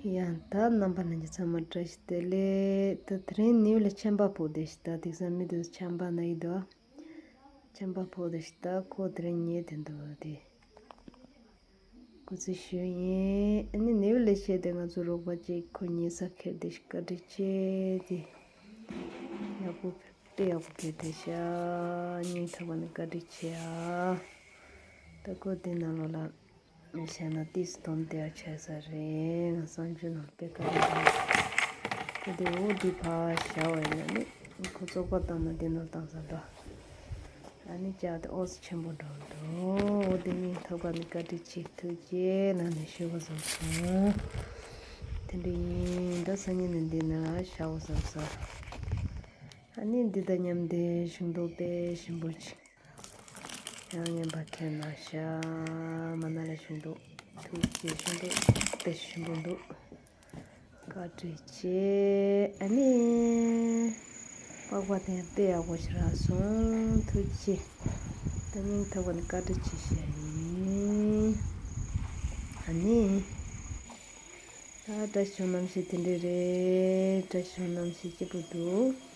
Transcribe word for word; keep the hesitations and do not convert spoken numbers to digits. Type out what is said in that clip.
ཡང་ད་རྣམ་པ་ལྷན་རྒྱས་ཚང་མ་བཀྲ་ཤིས་བདེ་ལེགས། ད་དེ་རིང་ནིའུ་ལ་ཆམ་པ་ཕོག་བསྡད་ཤག་ད་དེང་སང་མི་དེ་ཆམ་པ་ན་ཡི་འདུག་ཆམ་པ་ཕོག་བསྡད་ཤག་ད་ཁོ་དེ་རིང་ཉལ་བསྡད་འདུག་དེ་སྐུ་རྩེད་ཞུས་ཡིན། ཨ་ནི་ནིའུ་ལ་བཤད་དེ་ང་ཚོ་རོགས་པ་གཅིག་ཁོ་ཉལ་ས་ཁྱེར་བསྡད་ཤག་བཀའ་དྲིན་ཆེ་དེ། ཡག་པོ་དཔེ་ཡག་པོ་ཕེབས་བསྡད་ཤག་སྙིང་ཐག་པ་ནས་བཀའ་དྲིན་ཆེ་ཨ། ད་ཁོ་དེ་ནང་ལོགས་ལ་བཤད་ན་ཏིས་སྡོམ་དེ་ཡང་ཆགས་ས་རེད། ང་གསང་སྤྱོད་ནང་དཔེ་དཀའ་ལས་འདུག་ཁོ་དེ་འོ་དེ་ཕར་བཞག་པ་ཡིན་ན་ནི་ཁོ་བཙོག་པ་བཏང་ན་དེ་ནང་བཏང་ས་འདུག་ཨ་ནི་ལྕགས་དེ་ཨོ་ཙི་ཆེན་པོ་འགྲོ་འདུག་འོ་དེ་སྙིང་ཐག་པ་ནས་བཀའ་དྲིན་ཆེ། ཐུགས་རྗེ་གནང་ནས་ཞུ་དགོས་བསམ་སོང་། དེ་འདྲ་ཡིན་ད་སང་ཉིན་ནས་འདི་ནང་བཞག་དགོས་བསམ་སོང་། ཨ་ནི་འདི་དང་མཉམ་དེ་ཞིང་འབྲོག་དཔེ་ཞིམ་པོ་ཅིག་ཡང་ངན་པ་ཁྱེར་ན་ཤ་མ་ན་ལ་ཞིམ་འདུག་ཐུགས་རྗེ་ཆེ། ཞིམ་འདུག་དཔེ་ཞིམ་པོ་འདུག་བཀའ་དྲིན་ཆེ། ཨ་ནི་པགས་པ་དེ་དཔེ་ཡག་པོ་ཞིག་རག་སོང་། ཐུགས་རྗེ་ཆེ། ད་སྙིང་ཐག་པ་ནས་བཀའ་དྲིན་ཆེ་ཞུ་ཡ་ཡིན། ཨ་ནི་ད་བཀྲ་ཤིས་ཆོས་གནམ་གཤིས་དེ་འདྲས་རེད། བཀྲ་ཤིས་ཆོས་གནམ་གཤིས་སྐྱིད་པོ་འདུག